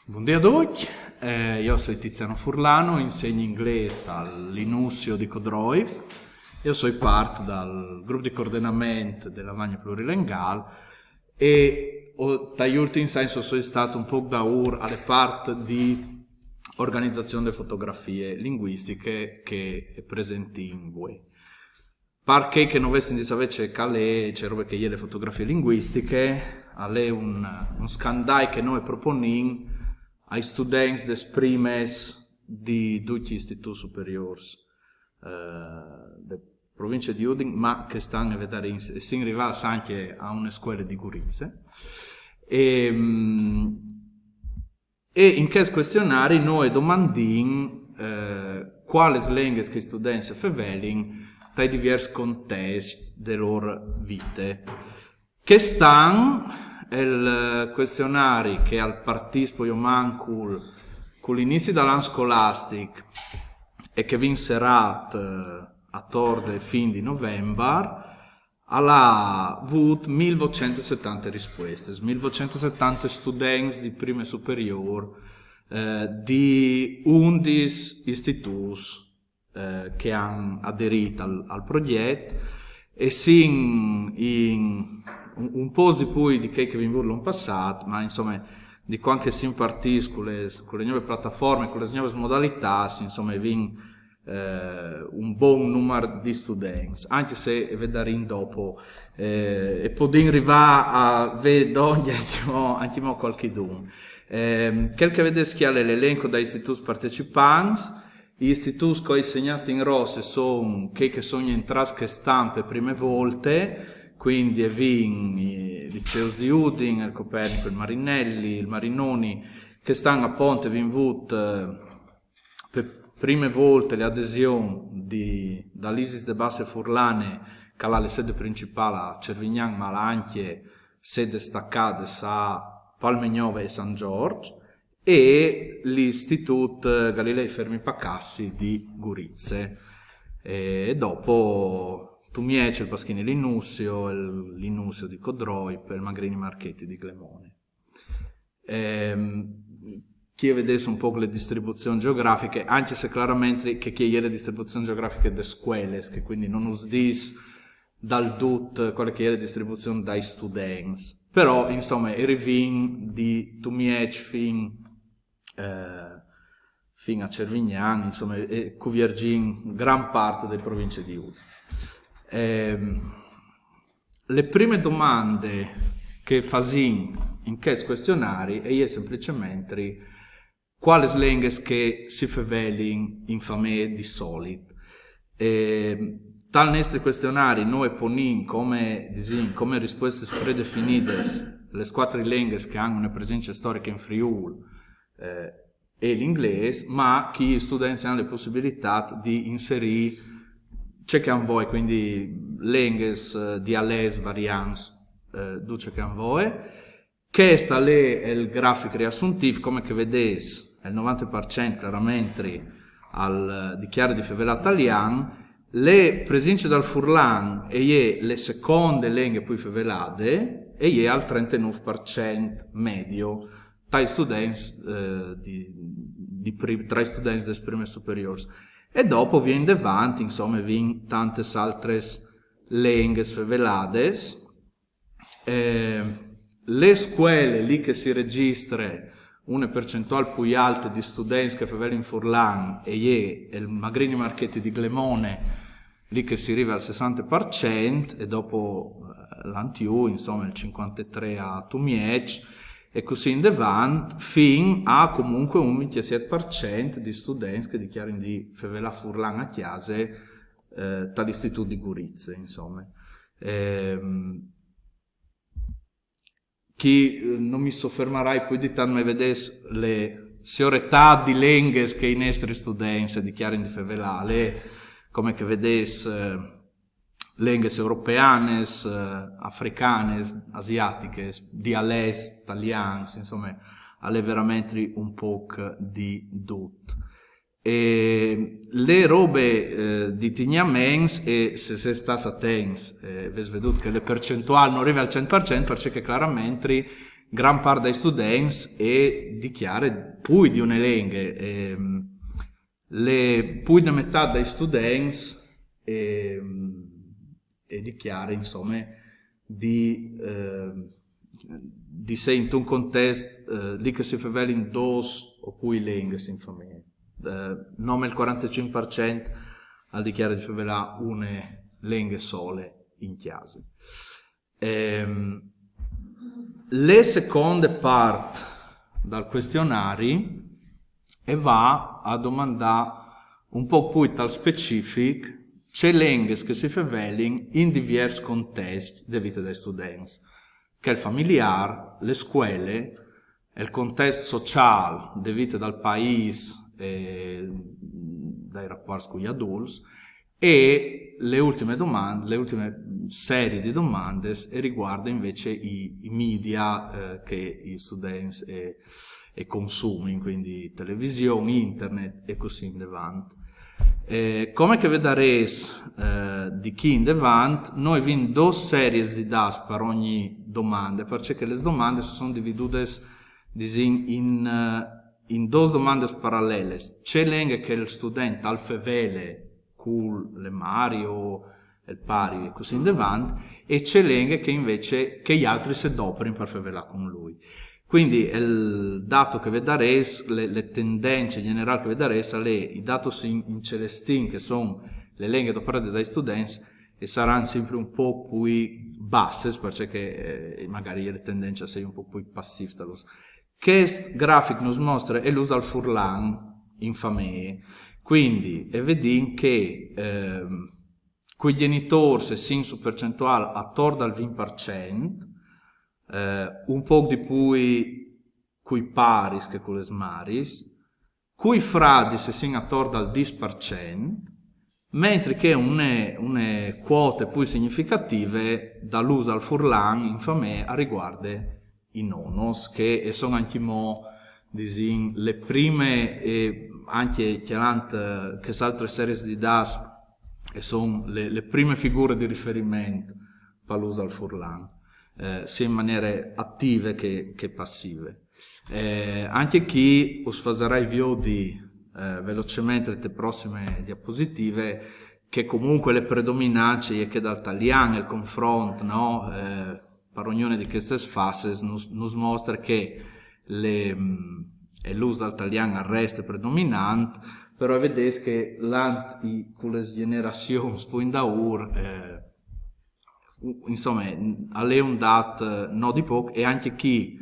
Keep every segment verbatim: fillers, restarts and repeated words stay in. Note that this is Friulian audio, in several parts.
Bundì a ducj, eh, jo o soi Tiziano Furlano, o insegni inglês al Linusio di Codroip. Jo o soi part dal grup di coordenament de Lavagne Plurilengâl e o, tai ultins agns o soi stât un pôc daûr a la part di organizazion de fotografie linguistiche che e presentìn vuê. Par chei che no vessin di savê ce che al è, ce robe che e je la fotografie linguistiche, al è un, un scandai che nô o proponìn ai students des primes di ducj i istituts superiôrs, eh, de provincie di Udin, ma che a stan e vedarìn, e sin rivâts ancje a une scuele di Gurize. E, mm, e in chest cuestionari nô o domandìn, eh, cualis lenghis che i students a fevelin tai diviers contescj de lôr vite. Chest an il cuestionari che al partìs po jomancul cul inizi dal an scolastic e che o vin serât, eh, ator de fin di Novembar, al à vût mil votcent e setante rispuestis, mil votcent e setante students di prime superiôr, eh, di undis istituts, eh, che a àn aderît al, al progjet, e sin in un, un pôc di plui di chei che o vin vût l'an passât, ma insome, di cuant che o sin partîts cu lis, cu lis gnovis plataformis, cu lis gnovis modalitâts, insome, o vin, eh, un bon numar di students, ancje se e vedarìn dopo, eh, e podìn rivâ a vê dongje ancjemò, ancjemò cualchidun. Ehm, chel che o vedês chi al è l'elenco dai istituts partecipants, i istituts che o ai segnât in ros a son chei che a son jentrâts chest an pe prime volte, cuindi o vin i liceus di Udin, il Copernico, il Marinelli, il Marinoni, chest an apont o vin vût, eh, pe prime volte la adesion di, dal ISIS de Basse Furlane, che al à la sede principâl a Cervignan, ma al à ancje sedes tacades a Palme Gnove e San Zorç, e l'Istitut Galilei Fermi Pacassi di Gurize. E dopo Tumieç, il Paschini Linusio, il Linusio di Codroip, il Magrini Marchetti di Glemone. Ehm, chi e vedês un pôc la distribuzion gjeografiche, ancje se claramentri che chi e je la distribuzion gjeografiche des scuelis, che cuindi no nus dîs dal dut cuale che e je la distribuzion dai students. Però, insome, o rivìn di Tumieç fin, eh, fin a Cervignan, insome, e cuvierzìn gran part de provincie di Udin. Ehm, la prime domande che o fasìn in chest cuestionari e je semplicementri cualis lenghis che si fevelin in famee di solit. E tal nestri cuestionari nô o ponìn come, disìn, come rispuestis predefinides lis cuatri lenghis che a àn une presince storiche in Friûl, eh, e l'inglês, ma che i students a àn la pussibilitât di inserî ce che a àn voie, cuindi lenghis, eh, dialets, variants, eh, dut ce che a àn voie. Chest al è il grafic riassuntîf, come che o vedês, il novante par cent claramentri al, eh, dichiare di fevelâ talian. La presince dal furlan e je la seconde lenghe plui fevelade, e je al trentenûf par cent medie tai students, eh, di, di pri-, tra i students des primes superiôrs. E dopo o vin indevant, insome, o vin tantis altris lenghis fevelades. Eh, la scuele li che si regjestre une percentuâl plui alte di students che a fevelin furlan e je il Magrini Marchetti di Glemone, li che si rive al sessante par cent e dopo, eh, l'Antiu, insome, il cincuantetrê a Tumieç, e cussì indevant, fin a comunque un vintisiet par cent di students che a dichiarin di fevelâ furlan a cjase, eh, tal Istitut di Gurize, insome. Ehm, chi, eh, no mi sofermarai plui di tant, ma o vedês la siôretât di lenghis che i nestris students a dichiarin di fevelâ, al è, come che o vedês, eh, lenghis europeanis, eh, africanis, asiatichis, dialets talians, insome, al è veramentri un pôc di dut. E la robe, eh, di tignî a ments, e se o sês stâts atents, eh, o vês vedût che la percentuâl no rive al cent par cent, parcè che claramentri gran part dai students e dichiare pui di une lenghe. Ehm, le pui de metà dai students e, e dichiare, insome, di, eh, di se in un contest, eh, li che si fevelin dôs o pui lenghes in famee. Eh, nome il quarantecinc par cent al dichiare di fevelâ une lenghe sole in cjase. Ehm, le seconde part dal cuestionari e va a domandâ un pôc pui tal specific ce lenghes che si fevelin in diviers contescj de vite dai students, chel familiâr, le scuele, il contest sociâl de vite dal paîs e dai rapuarts cui adults, e le ultime domande, le ultime serie di domandes e riguarda invece i, i media, eh, che i students e, e consumin, quindi television, internet e cussì indevant. Eh, come che vedarês, eh, di chi indevant, nô o vin dôs series di dâts par ogni domande, parcè che le domande si son dividudes, disìn, in, eh, in dôs domandes paraleles. Ce lenghe che il student al fevele cu le mari o il pari e cussì indevant, e ce lenghe che invece che i altris se doprin par fevelâ cun lui. Quindi il dato che vedarês, le, le tendence gjenerâl che vedarês, al è i datos in, in celestin, che son le lenghe doprade dai students, e saran simpri un pôc pui basses, parcè che, eh, magari le tendence a sei un pôc pui passîfs tal ûs. Chest grafic nus mostre l'ûs dal furlan in famee. Quindi, e vedìn che, ehm, cui gjenitôrs e sin su percentuâl ator dal vincj par cent, eh, un pôc di pui cui paris che cu les maris, cui fradis e sin ator dal dîs par cent, mentri che une, une cuote pui significative dal ûs dal furlan in famee a riguarde i nonos, che e son ancjemò, disìn, le prime, e ancje cjalant, eh, chês altris series di dâts, e son le, le prime figure di riferiment pal ûs dal furlan, eh, sia in maniere ative che, che passive. Eh, ancje chi us fasarai viodi, eh, velocementri te prossime diapositive, che comunque le predominance e je chê dal talian, il confront, no? Eh, par ognune di chestes fases nus, nus mostre che le, mm, e l'ûs dal talian al reste predominant, però e vedês che lant i, cu les gjenerazions pui indaûr, eh, insome, al è un dât, eh, no di pôc, e ancje chi,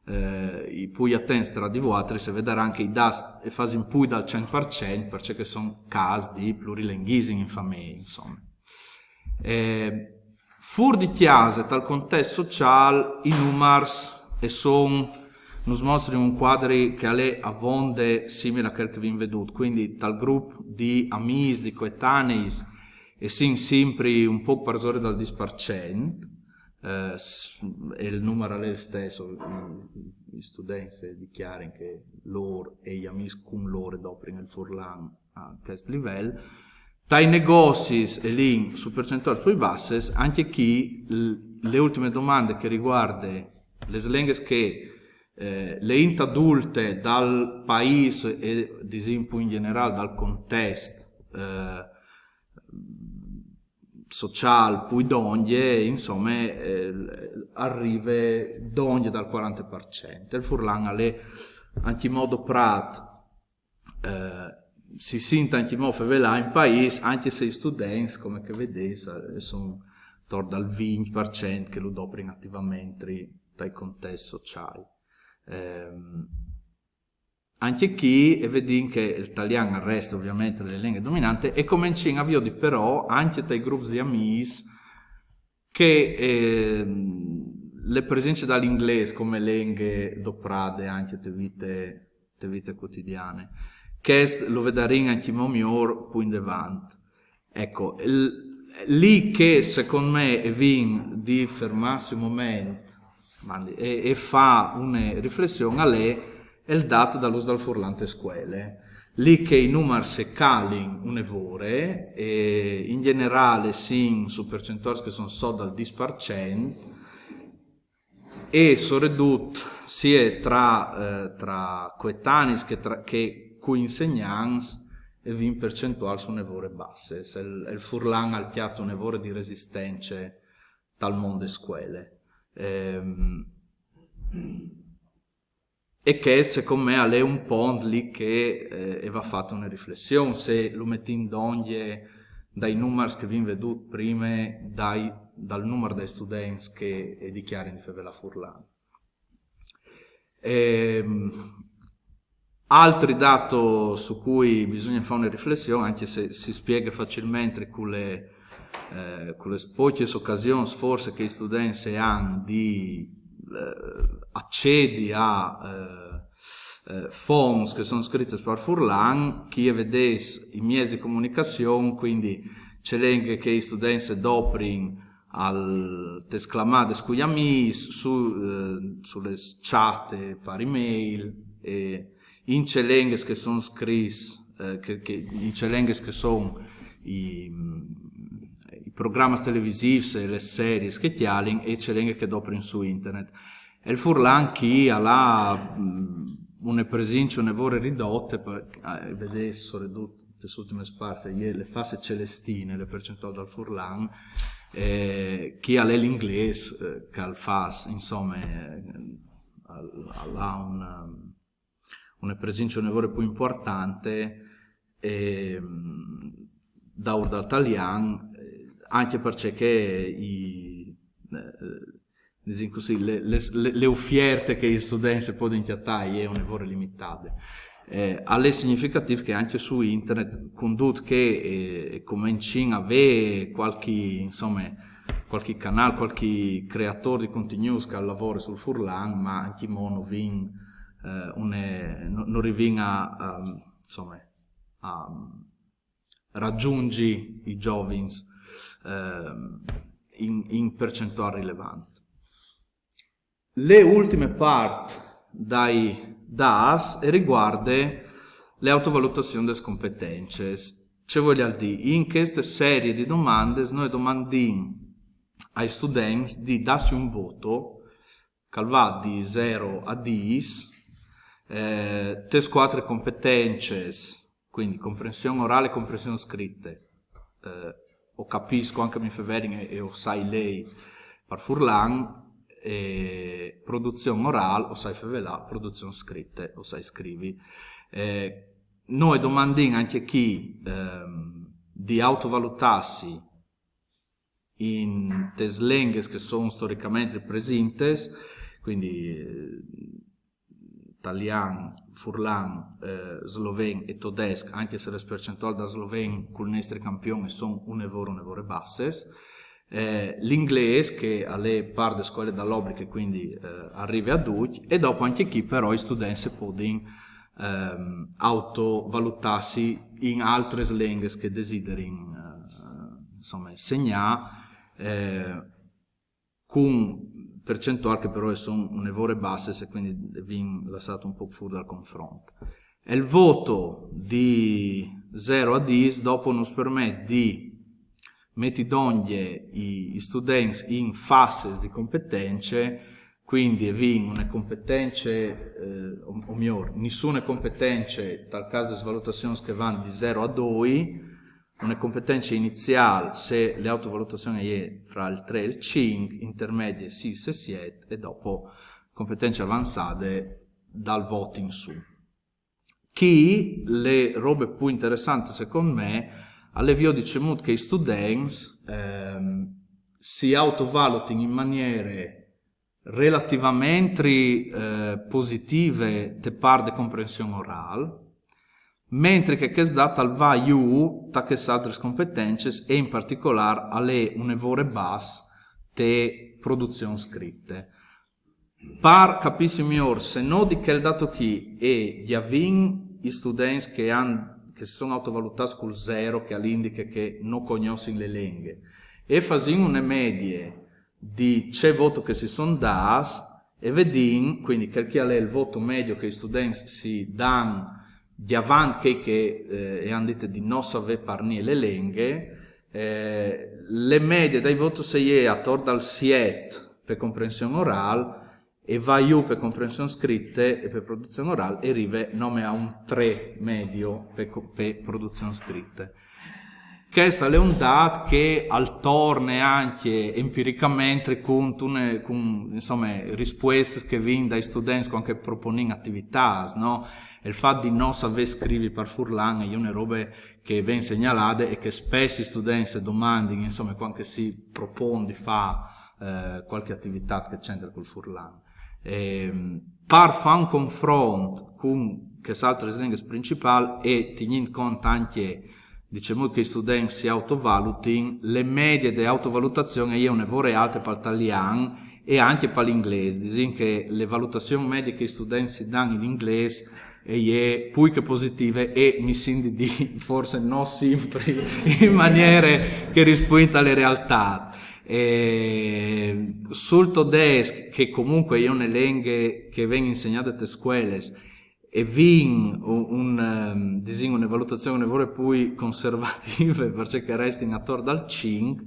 eh, i pui atents tra di vualtris, e viodaran che i dâts e fasin pui dal cent par cent, parcè che son câs di plurilenghisims in famee, insome. Eh, fûr di cjase, tal contest sociâl, i numars e son, nus mostrin un cuadri che al è avonde simil a chel che vin vedût, quindi tal grup di amîs, di coetaneis, e sin simpri un pôc parsore dal dîs par cent, eh, s-, e il numar al è il stes, i, i students a dichiarin che lôr e i amîs cun lôr a doprin il furlan a chest livel. Tai negozis e lin su percentuâls plui basses, ancje chi l-, le ultime domande che riguarde les lenghes che, eh, le int adulte dal paîs e, disìn, pui in gjenerâl dal contest, eh, sociâl pui dongje, insome, eh, al rive dongje dal cuarante par cent. Il furlan al è ancjemò doprât, eh, si sint ancjemò fevelâ in paîs, ancje se i students, come che e vedês, eh, son ator dal vincj par cent che lu doprin ativamentri tai contescj sociâi. Ehm, Ancje chi e vedìn che il talian al reste ovviamente le lenghe dominante, e comencìn a viodi però ancje tai grups di amîs che, ehm, le presence dal inglês come lenghe doprade ancje te vite, te vite cuotidiane. Chest lu viodarìn ancjemò miôr pui indevant. Eco, l-, li che secont me e vin di fermâsi un moment, mandi, e, e fâ une riflession al è il dât dal ûs dal furlan te scuele. Li che i numars e calin une vore, e in gjenerâl e sin su percentuâls che son sot dal dîs par cent, e soredut sie tra, eh, tra coetanis che, tra, che coinsegnants e vin percentuals une vore basses. El, el furlan al cjat une vore di resistence tal mont de scuele. Ehm, e che secondo me al è un pont lì che eh, e va fatta una riflessione, se lo mettin dongje dai numars che vin vedut prime dai, dal numar dai students che e dichiarin di fevelà furlan. Ehm, altri dato su cui bisogna fare una riflessione, anche se si spiega facilmente con le, eh, con le poche occasioni forse che i studenti hanno di eh, accedi a eh, eh, fonts che sono scritte per furlan, che vedete i mezzi di comunicazione, quindi c'è lenghe che i studenti doprin al te sclamades cui amis, su, eh, sulle chat par email, e in ce lenghe che sono scritte, eh, che, che, in ce lenghe che sono i, i programmi televisivi e le serie che cjalin e ce lenghe che doprin su internet. E il furlan chi ha la, mm, une presenze une vore ridotte, per, eh, vedete, soprattutto le ultime sparse, le fasse celestine, le percentuali dal furlan, eh, chi ha l'inglese, eh, che al fa, insomma, eh, al, al ha un, um, una presenza une vore più importante eh, daur dal talian, eh, anche perché che i, eh, diciamo così, le, le, le, le offerte che i studenti possono cjattare è une vore limitate. Eh, al è significativo che anche su internet, con tutto che eh, comincin a avere qualche, insomma, qualche canale, qualche creatore di contenuti che lavora sul furlan, ma anche mo non vin, eh, une, non, non rivin a, a, insomma, a raggiungi i giovins eh, in, in percentuale rilevante. Le ultime part dai das e riguarde le autovalutazioni des competences. Ce voglial dir? In queste serie di domande noi domandin ai students di darsi un voto che va di zero a dieci, eh, tes quattro competences, quindi comprensione orale e comprensione scritte, eh, o capisco anche mi fevelin e, e o sai lei par furlan, e produzione orale o sai fevelà, produzione scritte o sai scrivi. Eh, noi domandin anche chi ehm, di autovalutarsi in tes lenghes che sono storicamente presentes, quindi eh, talian, furlan, eh, sloven e todesc, anche se le percentuali da sloven col nestri campion sono une vore, une vore basses. Eh, l'inglese che alle par de scuole dall'obbligo quindi eh, arriva a duc e dopo anche chi però i studenti podin ehm, autovalutarsi in altre lenghe che desiderin eh, insomma segnare eh, con percentuali che però sono une vore basse e quindi vin lasciato un po' fuori dal confronto. E il voto di zero a dieci dopo non permette di mettere dongje i, i studenti in fasi di competenze, quindi vin une competenze, eh, o, o meglio, nessuna competenza tal caso di valutazioni che vanno di zero a due, une competenza iniziale se le autovalutazioni è fra il tre e il cinque, intermedie sei e sette e dopo competenze avanzate dal voto in su. Chi le robe più interessanti secondo me alle vio dicemut che i students ehm, si autovalutin in maniere relativamente eh, positive te par de comprensione orale, mentre che quest dat al va iù ta che altre competenze e in particolare alle une vore bas te produzione scritte. Par capissi miglior, se no di quel dato qui e gli avin i studenti che, han, che si sono autovalutati col zero che all'indica che non conoscono le lingue e fasin une medie di ce voto che si sono das e vedin, quindi quel che è il voto medio che i studenti si dan di avanti che, che eh, e hanno detto di non saper parlare le lingue, eh, le medie dai voti se è attorno al siete per comprensione orale e va jù pe comprension scrite e pe produzion oral e rive nome a un trê medio pe, co- pe produzion scrite. Chest al è un dât che al torne ancje empiricamente cuntune, cun, insome, rispuestis che vin dai students cuant che proponìn ativitâts, no? E il fat di no savê scrivi par furlan e je une robe che e ven segnalade e che spès i students e domandin, insome, cuant che si propon di fâ eh, cualchi ativitât che e centre cul furlan. Ehm, par fâ un confront cun chês altris lenghis principâls e tignint cont ancje, dicemût, che i students si autovalutin, le medie de autovalutazion e je une vore alte pal talian e ancje pal inglês. Disìn che le valutazion medie che i students si dan in inglês e je plui che positive e mi sint di dî forse no simpri in maniere che rispuint a le realtât. E sul todesc, che comuncue e je une lenghe che e ven insegnade tes scuelis, e vin un, un, ehm, disìn, une valutazion une vore plui conservative, parcè che e restin ator dal cinc,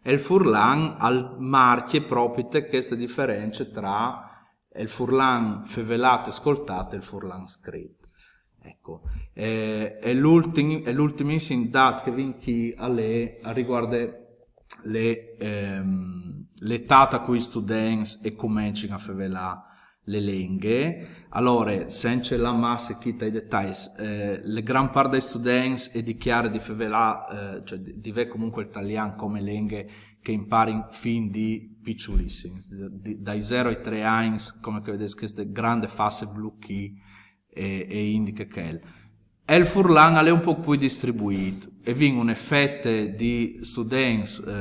e il furlan al marcje propite cheste diference tra il furlan fevelât e scoltât e il furlan scrit. Eco. E, e l'ultim, e l'ultimissim dât che vin chi al è, al rivuarde le, ehm, l'etât a cui i students e comencin a fevelâ le lenghe. Alore, cence lâ masse chi tai detais, eh, le gran part dai students e dichiare di fevelâ, eh, cioè di, di vê comuncue il talian come lenghe che e imparin fin di piçulissims, di, dai zero ai trê agns, come che o vedês cheste grande fasse blu chi e, e e indiche chel. E il furlan al è un pôc plui distribuît, e vin une fete di students, eh,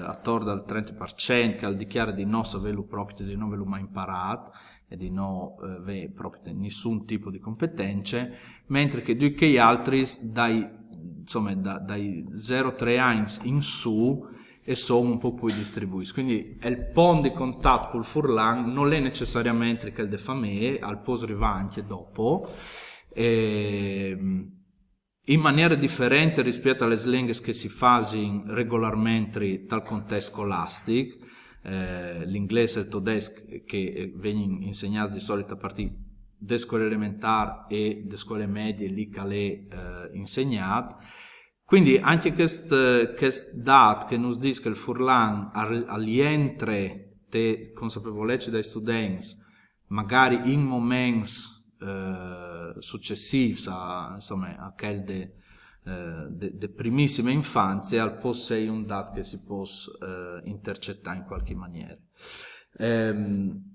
ator dal trente par cent che al dichiare di no savêlu propit, di no vêlu mai imparât e di no, eh, vê propit nissun tipo di competence, mentri che ducj chei altris dai, insome, da, dai zero trê agns in sù e son un pôc plui distribuîts. Quindi il pont di contat cul furlan nol è necessariamente chel de famee, al pues rivâ ancje dopo. Ehm, in maniere diferente rispiet a lis lenghis che si fasin regolarmentri tal contest scolastic, eh, l'inglês e il todesc che, eh, vegnin insegnâts di solit a partî de scuele elementâr e de scuele medie, li che al è, eh, insegnât. Quindi ancje chest, chest dât che nus dîs che il furlan al, al jentre te consapevolece dai students, magari in moments, eh, sucessîfs a, insome, a chel de, eh, de, de primissime infanzie, al pues sei un dât che si pues, eh, intercetâ in cualchi maniere. Ehm,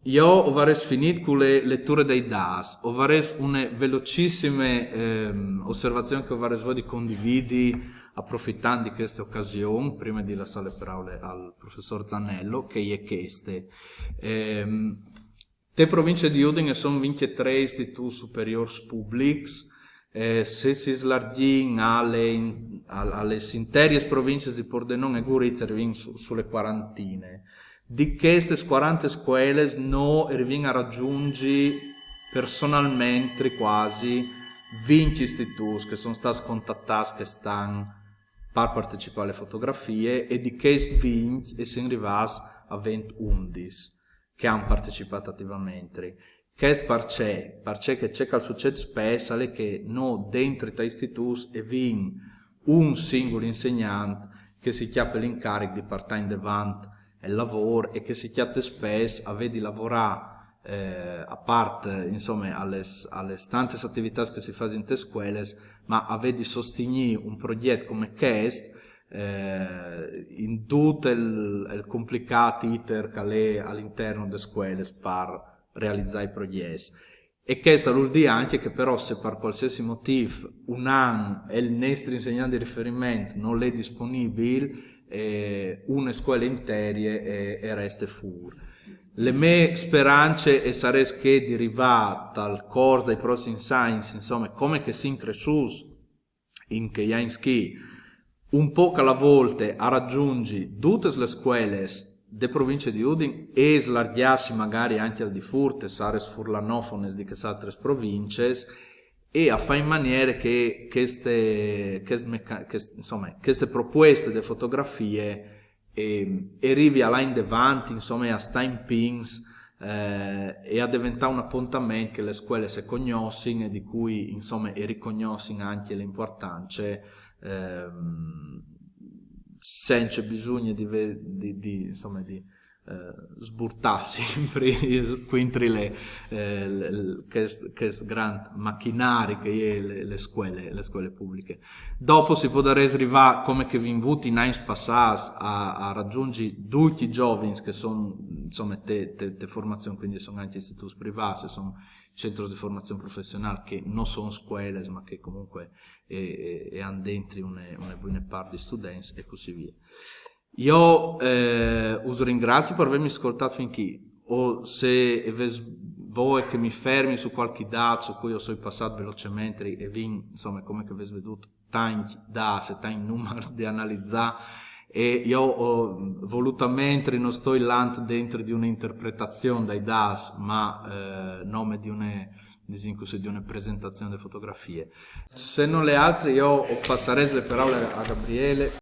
Jo o varès finît cu le leture dai dâts, o varès une velocissime, ehm, osservazion che o varès voie di condividi, aprofitant di cheste ocasion, prime di lassâ le peraule al professôr Zannello, che e je cheste. Ehm, te provincie di Udin a son vincjetrê istituts superiôrs publics, eh, se si slargjìn a le in-, a, a lis interiis provincis di Pordenon e Gurize, a rivìn su, su le cuarantine. Di chestis cuarante scuelis nô o rivìn a ragjunzi personalmentri cuasi vincj istituts che a son stâts contatâts chest an par partecipâ a le fotografie, e di chescj vincj a sin rivâts a vent undis che a àn partecipât ativamentri. Chest parcè? Parcè che ce che al sucêt spès al è che nô dentri tai istituts o vin un singul insegnant che si cjape l'incaric di puartâ indevant il lavôr e che si cjate spès a vê di lavorâ, eh, a part, insome, a lis, a lis tantis ativitâts che si fasin intes scuelis, ma a vê di sostignî un progjet come chest, eh, in dut il, il complicât iter che al è al interni des scuelis par realizâ i progjets. E chest al vûl dî ancje che però se par cualsiasi motîf un an il nestri insegnant di riferiment nol è disponibil, eh, une scuele interie e, e reste fûr. Le mê sperance e sarès chê di rivâ tal cors dai prossims agns, insome, come che sin cressûts in chei agns chi, un pôc a la volte a ragjunzi dutis lis scuelis de provincie di Udin e slargjâsi magari ancje al di fûr, tes areis furlanofonis di chês altris provincis, e a fâ in maniere che cheste, chest meca-, chest-, insome, cheste propueste de fotografie e, e rivi a lâ indevant, insome, a stâ in pîts, eh, e a deventâ un apontament che lis scuelis si cognossin e di cui, insome, e ricognossin ancje la impuartance, ehm, cence bisugne di, ve- di, di, insome, di eh, sburtâ simpri cuintri le, eh, le- chest, chest grant machinari che e je le, lis scuelis, lis scuelis publichis. Dopo si podarès rivâ, come che o vin vût in agns passâts, a, a ragiunzi ducj i zovins che a son, insome, te, te, te formazion, cuindi a son ancje istituts privâts, a son centris di formazion professionâl che no son scuelis, ma che comunque e, e, e àn dentri une, une buine part di students e cussì vie. Jo, eh, us ringrazi par vêmi scoltât fin chi. O se o vês voie che mi fermi su cualchi dât su cui o soi passât velocementri e o vin, insome, come che o vês viodût, tancj dâts e tancj numars di analizâ, e jo o, volutamentri no stoi lant dentri di une interpretazion dai dâts, ma, eh, nome di une, disìn cussì, di une presentazion di fotografie. Se nol è altri, jo o passarès la peraule a Gabriele.